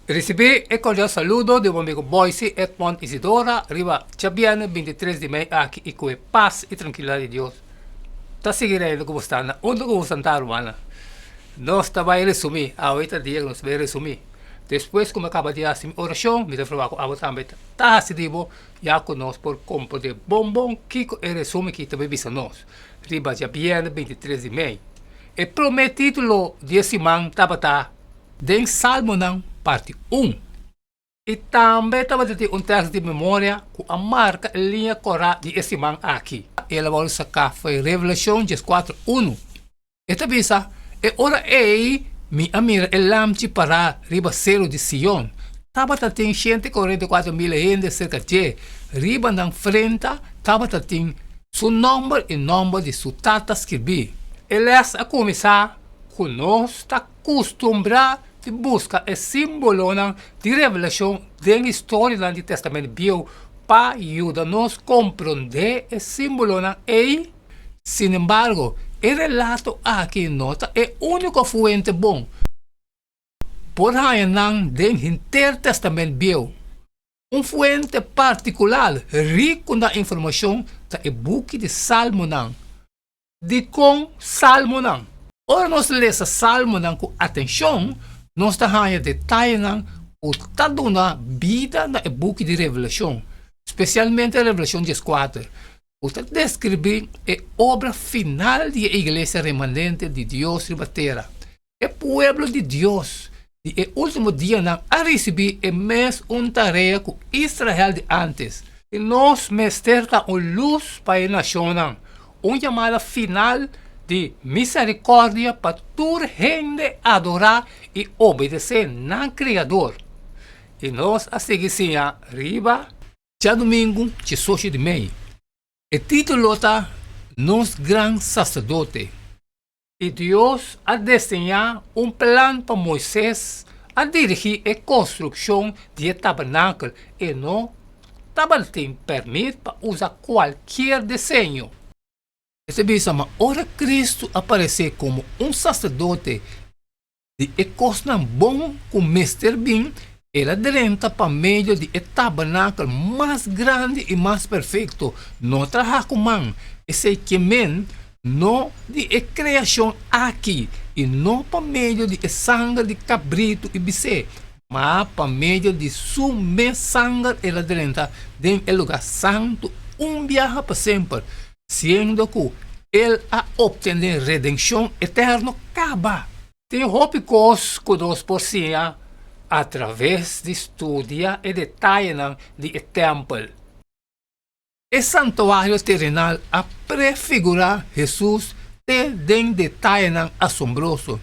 Risibí e kordial saludo di bo amigo Boyce Edmond Isidora riba djabièrnè 23 di mei aki i ku e pas i trankilidat di Dios ta sigui reina ku bo sta na unda ku bo santá rumannan. Nos ta bai resumí, awe ta dia ku nos ta bai resumí. Despues ku mi a kaba di hasi mi orashon mi ta proba ku abo tambe ta hasi di bo ya ku nos por komprondé bon bon kiko e resumi aki ta bai bisa nos riba djabièrnè 23 di mei. E promé título di e siman tabata. Den Salmonan parti un. I tambe tabata tin un tèks di memoria ku a marka e liña kòrá di e siman aki. El a wòrdu saká for di Revelashon dieskuater unu. E ta bisa, E ora ei mi a mira e Lamchi pará riba seru di Sion. Tabata tin 144.000 hende serka dje. Riba nan frenta tabata tin su nòmber i nòmber di su Tata skirbí. E lès a kuminsá ku nos ta kustumbrá di buska e símbolonan di Revelashon den historianan di Tèstamènt Bieu pa yuda nos komprondé e símbolonan ei. Sinembargo, e relato aki no ta e úniko fuente bon. Por haña nan den henter Tèstamènt Bieu. Un fuente partikular riku na informashon ta e buki di Salmonan. Dikon Salmonan? Ora nos lesa Salmonan ku atenshon, nos ta haña detayenan ku ta duna bida na e buki di Revelashon, spesialmente Revelashon dieskuater, ku ta deskribí e obra final di e iglesia remanente di Dios riba tera. E pueblo di Dios di e último dianan a risibí e mes un tarea ku Israel di ántes. I nos mester ta un lus pa e nashonnan, un yamada final di miserikòrdia pa tur hende adorá i obedesé nan Kreador. I nos a sigui siña riba. Djadumingu diesocho di mei. E título ta Nos Gran Saserdote. I Dios a deseñá un plan pa Moises a dirigí e konstrukshon di e tabernakel, e no tabatin pèrmit pa usa kualkier diseño. E ta bisa, Ma ora Kristu a paresé komo un saserdote di e kosnan bon ku mester bin, el a drenta pa medio di e tabernakel mas grandi i mas perfekto, no trahá ku man, esei ke men No di e kreashon aki, i no pa medio di e sanger di kabritu i bisé, ma pa medio di su mes sanger el a drenta den e lugá santu un biaha pa semper, siendo ku el a optené redenshon eterno kaba. Tin hopi kos ku nos por siña atraves di studia e detayenan di e tèmpel. E santuario terenal a prefigurá Hesus te den detayenan asombroso,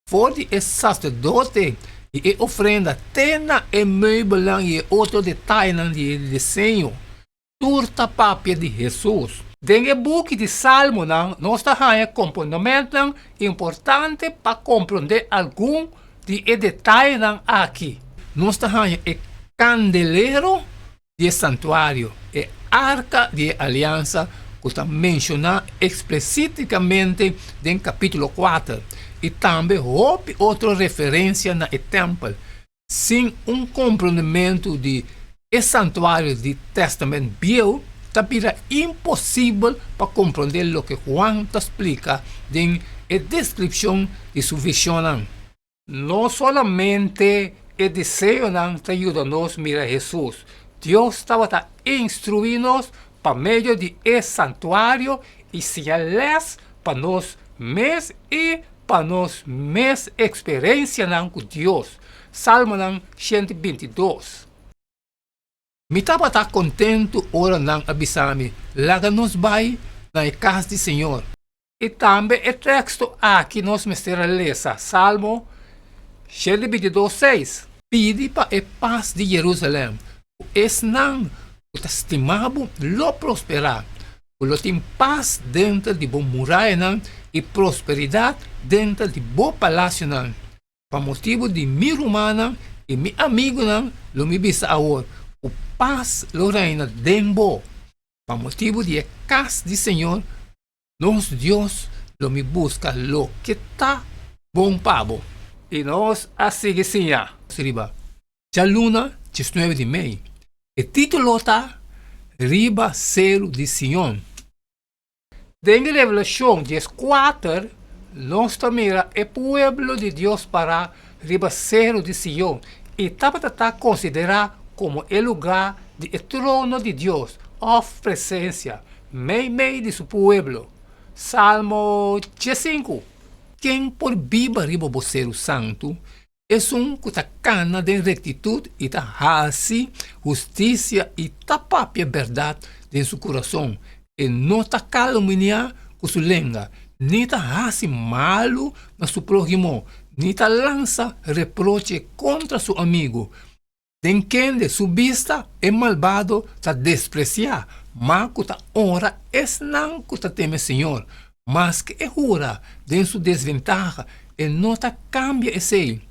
for di e saserdote i e ofrenda te na e meubelnan i e otro detayenan di e diseño. Tur ta papia di Hesus. Den e buki di Salmonan nos ta haña komponementnan importante pa komprondé algun di e detayenan aki. Nos ta haña e kandelero di e santuario, e Arka di e Aliansa ku ta menshoná eksplisitikamente den kapítulo kuater, i tambe hopi otro referensia na e tèmpel. Sin un komprondementu di e santuario di Tèstamènt Bieu, ta bira imposibel pa komprondé loke Juan ta splika den e deskripshon di su vishonnan. No solamente e deseonan ta yuda nos mira Hesus. Dios tabata instruí nos pa medio di e santuario i siña lès pa nos mes i pa nos mes eksperensianan ku Dios. Salmonan 122. Mi tabata kontentu ora nan a bisa mi, Laga nos bai na e kas di señor. I tambe e teksto aki nos mester a lesa, Salmo 122, seis. Pidi pa e pas di Jerusalèm, ku esnan ku ta stima bo lo prosperá, ku lo tin pas denter di bo murayanan i prosperidat denter di bo palasionan. Pa motibu di mi rumannan i mi amigunan lo mi bisa awor, ku pas lo reina den bo. Pa motibu di e kas di señor Nos Dios, lo mi buska loke ta bon pa bo. I nos a sigui siña riba. Djaluna 19 di mei. E título ta Riba Seru di Sion. Den Revelashon 14 nos ta mira e pueblo di Dios pará riba Seru di Sion i tabata ta konsiderá komo e lugá di e trono di Dios òf presensia meimei di su pueblo. Salmo 15. Ken por biba riba bo seru santu? Esun ku ta kana den rektitut i ta hasi hustisia i ta papia bèrdat den su kurason, e no ta kalumniá ku su lenga, ni ta hasi malu na su próhimo, ni ta lansa reproche kontra su amigu. Den kende su bista e malbado ta despresiá, ma ku ta onra esnan ku ta teme Señor. Maske e hura den su desventaha, e no ta kambia esei.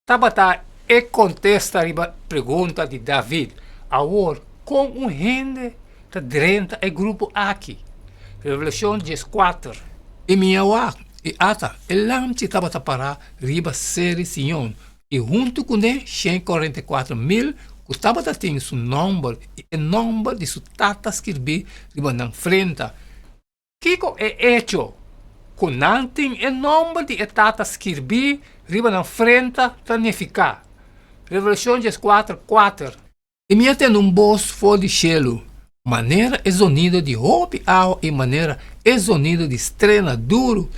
Tabata e kontesta riba pregunta di David, Awor, kon un hende ta drenta e grupo aki? Revelashon 14. I mi a wak, i ata, e lamchi tabata pará riba seri Sion, i huntu kuné 144.000 ku tabata tin su nòmber i e nòmber di su tata skirbí riba nan frenta. Kiko e echo ku nan tin e nòmber di e tata skirbí riba nan frenta ta nifiká? Revelashon 14, 4. I mi a tende un bos for di shelu, manera e zonido di hopi awa i manera e zonido di strena duru,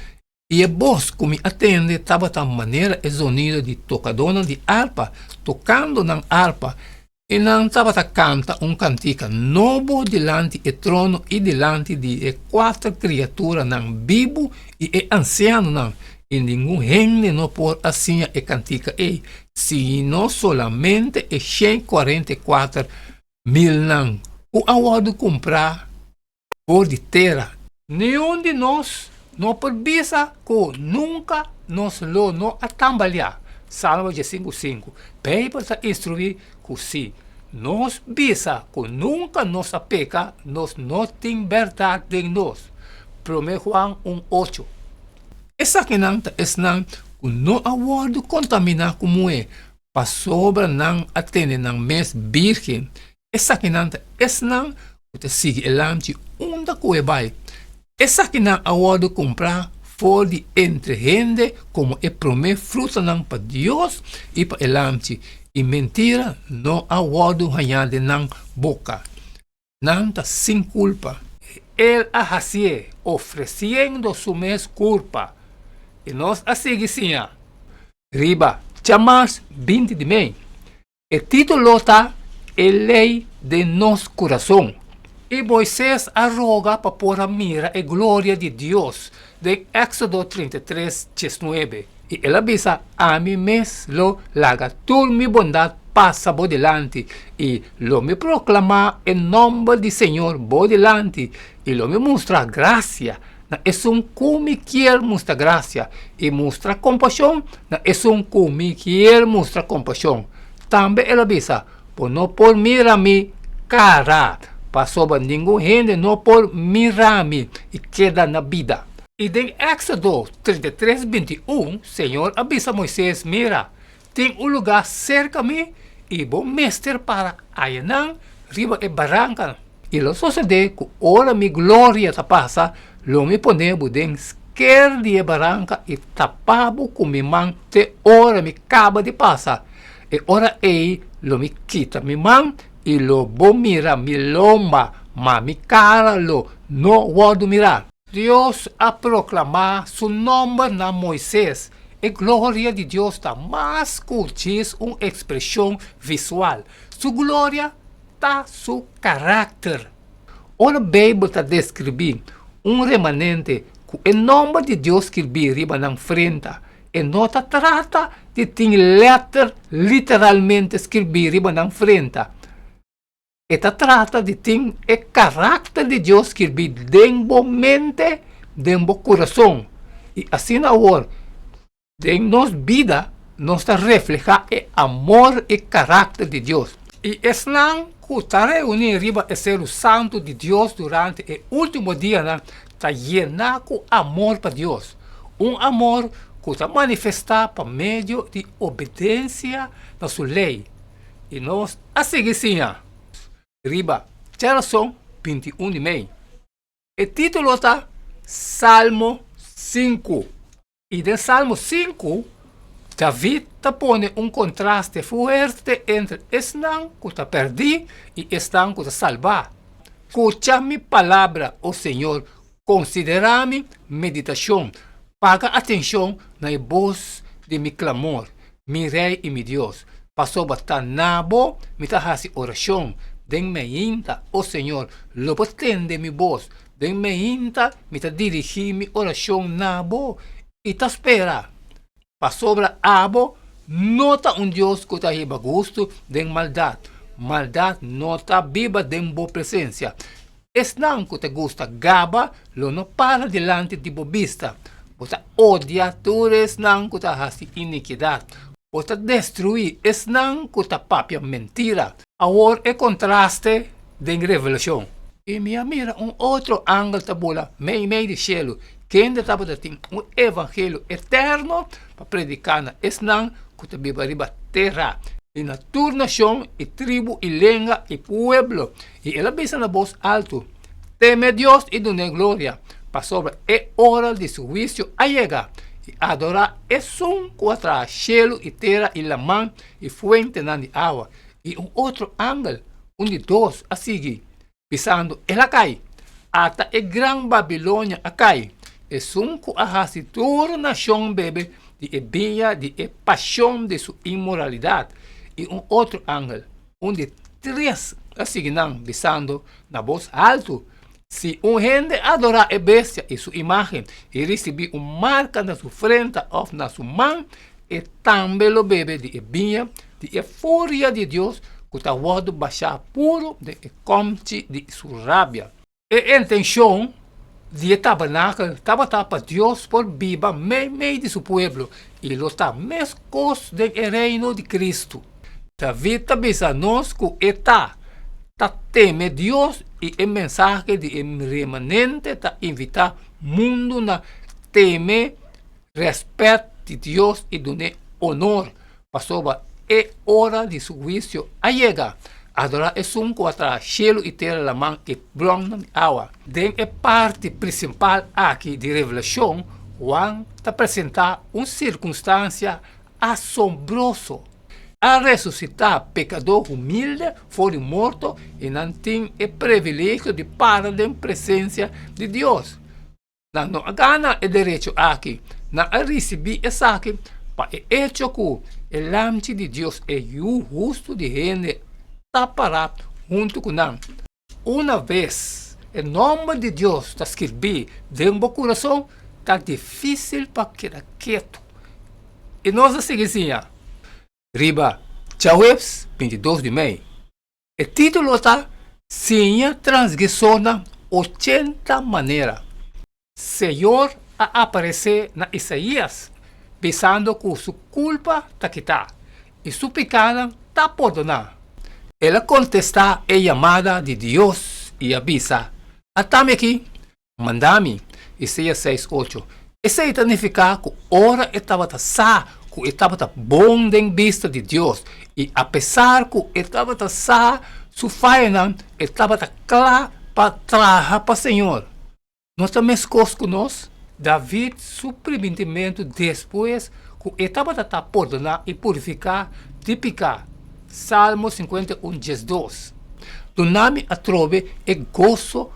I e bos ku mi a tende tabata manera e zonido di tokadónan di arpa tokando nan arpa, i nan tabata kanta un kantika nobo dilanti e trono i dilanti di e kuater kriaturanan bibu i e ansianonan, i ningun hende no por a siña e kantika ei, sino solamente e 144 milnan ku a wòrdu kumprá for di tera. Niun di nos no por bisa ku nunka nos lo no a tambaleá. Salmo 15, 5. Beibel ta instruí ku si nos bisa ku nunka nos a peka, nos no tin bèrdat den nos. Promé Juan 1, 8. Esakinan ta esnan ku no a wòrdu kontaminá ku muhé, pasobra nan a tene nan mes bírgen. Esakinan ta esnan ku ta sigui e lamchi unda ku e bai. Esakinan a wòrdu kumprá for di entre hende komo e promé frutanan pa Dios i pa e lamchi, i mentira no a wòrdu hañá den nan boka. Nan ta sin kulpa. El a hasié ofresiendo su mes kurpa, i nos a sigui siña. Riba djamars 20 di mei, E título ta E Lei den Nos Kurason. I Moises a roga pa por a mira e gloria di Dios den Éksodo 33, 19. I el a bisa, Ami mes lo laga tur mi bondat pasa bo dilanti, i lo mi proklamá e nòmber di señor bo dilanti, i lo mi mustra grasia na esun ku mi kier mustra grasia, i mustra kompashon na esun ku mi kier mustra kompashon. Tambe el a bisa, Bo no por mira mi kara, pasobra ningun hende no por mira mi i keda na bida. I den Éksodo 33, 21, Señor a bisa Moises, Mira, tin un lugá serka mi, i bo mester para ayanan riba e barankanan. I lo sosodé ku ora mi gloria ta pasa, lo mi pone bo den sker di e baranka i tapa bo ku mi man te ora mi kaba di pasa. E ora ei lo mi kita mi man i lo bo mira mi lomba, ma mi kara lo no wòrdu mirá. Dios a proklamá su nòmber na Moises. E gloria di Dios ta mas ku djis un ekspreshon visual. Su gloria ta su karakter. Ora Beibel ta deskribí un remanente ku e nòmber di Dios skirbí riba nan frenta, e no ta trata di tin lèter literalmente skirbí riba nan frenta. E ta trata di tin e karakter di Dios skirbí den bo mente, den bo kurason. I asina awor, Den nos bida nos ta reflehá e amor i karakter di Dios. I esnan ku ta reuní riba e seru santu di Dios durante e último dianan ta yená ku amor pa Dios, un amor ku ta manifestá pa medio di obedensia na su lei. I nos a sigui siña riba djarason 21 di mei. E título ta Salmo 5. I den Salmo 5, David ta pone un kontraste fuerte entre esnan ku ta pèrdí i esnan ku ta salbá. Skucha mi palabra, o Señor, konsiderá mi meditashon, paga atenshon na e bos di mi klamor, mi Rei i mi Dios, pasobra ta na bo mi ta hasi orashon den meinta, o Señor, lo bo tende mi bos. Den meinta mi ta dirigí mi orashon na bo i ta spera, pasobra abo no ta un Dios ku ta hiba gustu den maldat, maldat no ta biba den bo presensia. Esnan ku ta gusta gaba lo no para dilanti di bo bista. Bo ta odia tur esnan ku ta hasi inikidat, bo ta destruí esnan ku ta papia mentira. Awor e kontraste den Revelashon. I mi a mira un otro angel ta bula meimei di shelu, kende tabata tin un evangelio eterno pa prediká na esnan ku ta biba riba tera, i na tur nashon i tribu i lenga i pueblo. I el a bisa na bos altu, Teme Dios i dun'é gloria, pasobra e ora di su huisio a yega, i adorá esun ku a traha shelu i tera i laman i fuentenan di awa. I un otro angel, un di dos, a sigui, bisando, El a kai! Ata e gran Babilonia a kai, esun ku a hasi tur nashon bebe di e biña di e pashon di su inmoralidat. I un otro angel, un di tres, a sigui nan, bisando na bos haltu, Si un hende adorá e bestia i su imágen i risibí un marka na su frenta òf na su man, e tambe lo bebe di e biña di e furia di Dios ku ta wòrdu bashá puru den e kòmchi di su rabia. E intenshon di e tabernakel tabata pa Dios por biba meimei di su pueblo i lo ta meskos den e Reino di Kristu. David ta bisa nos ku e ta ta teme Dios i e mensahe di e remanente ta invitá mundu na teme rèspèt di Dios i dun'é onor, pasobra e ora di su huisio a yega. Adorá esun ku a traha shelu i tera, laman i bronnan di awa. Den e parti prinsipal aki di Revelashon, Juan ta presentá un sirkunstansia asombroso. A resusitá pekadó humilde for di morto i nan tin e privilegio di para den presensia di Dios. Nan no a gana e derecho aki, nan a risibí esaki pa e echo ku e Lamchi di Dios, e Yu hustu di hende, ta pará huntu ku nan. Una bes e nòmber di Dios ta skirbí den bo kurason, ta difísil pa keda ketu. I nos a sigui siña riba djaweps 22 di mei. E título ta Siña Transgresornan 80 Manera. Señor a aparesé na Isaías, bisando ku su kulpa ta kitá i su pikánan ta pordoná. El a kontestá e yamada di Dios i a bisa, Atami aki, manda mi. Isaías 6, 8. Esei ta nifiká ku ora e tabata sa ku e tabata bon den bista di Dios i apesar ku e tabata sa su fayanan, e tabata kla pa traha pa Señor. No ta meskos ku nos? David su primintimentu despues ku e tabata ta pordoná i purifiká di piká, Salmo 51, 12. Duna mi atrobe e goso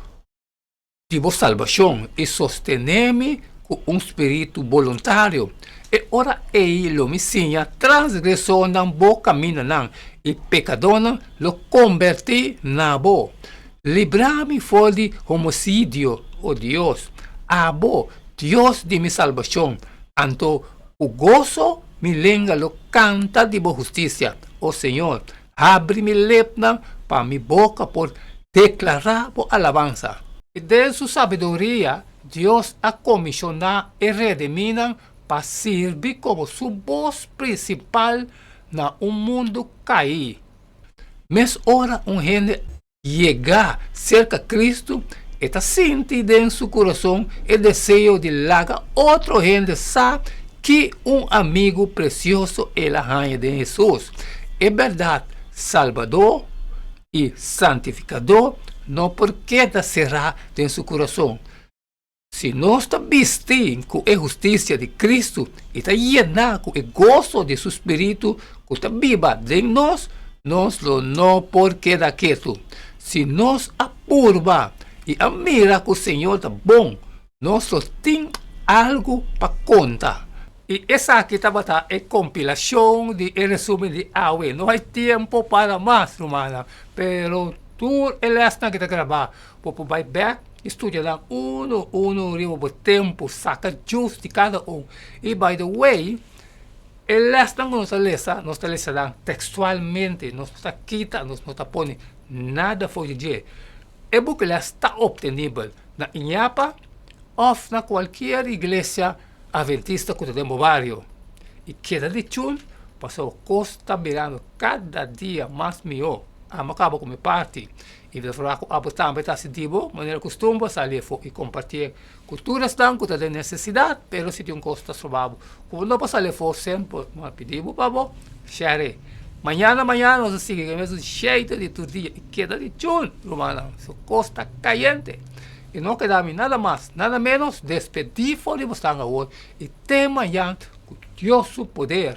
di bo salbashon i sostené mi ku un spiritu boluntario. E ora ei lo mi siña transgresornan bo kamindanan i pekadónan lo kombertí na bo. Libra mi for di homosidio, o Dios, abo, Dios di mi salbashon, anto ku goso mi lenga lo kanta di bo hustisia. O Señor, habri mi lepnan pa mi boka por deklará bo alabansa. Den su sabiduria, Dios a komishoná e redimínan pa sirbi komo su bos prinsipal na un mundu kaí. Mes ora un hende yega serka Kristu, e ta sinti den su kurason e deseo di laga otro hende sa ki un amigu presioso el a haña den Hesus. E bèrdat. Salbadó i Santifikadó no por keda será den su kurason. Si nos ta bisti ku e hustisia di Kristu i ta yená ku e goso di su spiritu ku ta biba den nos, nos lo no por keda ketu. Si nos a purba i a mira ku Señor ta bon, nos lo tin algu pa konta. I esaki tabata e kompilashon di e resumen di awe. No hay tiempo para mas, rumannan, pero tur e lèsnan ki ta grabá bo por bai bèk i studia nan unu unu riba bo tempu, saka djus di kada un. I by the way, e lèsnan ku nos ta lesa, nos ta lesa nan tekstualmente, nos no ta kita, nos no ta pone nada for di dje. E buki lès ta optenibel na Iñapa òf na kualkier iglesia Adventista ku ta den bo bario i keda di chun pasobra kos ta birando kada dia mas mihó. Amo a kaba ku mi parti i mi ta spera ku abo tambe ta sinti bo manera kustumber sali afó i kompartié ku tur esnan ku ta den nesesidat. Pero si tin un kos ta stroba bo ku bo no por sali afó semper mi a pidi bo pa bo share. Mañana mañana nos ta sigui ku e mesun sheitu di tur dia i keda di chun rumannan so kos ta kayente. I no keda mi nada mas, nada menos, despedí for di bosnan awor i te mañan ku Dios su poder.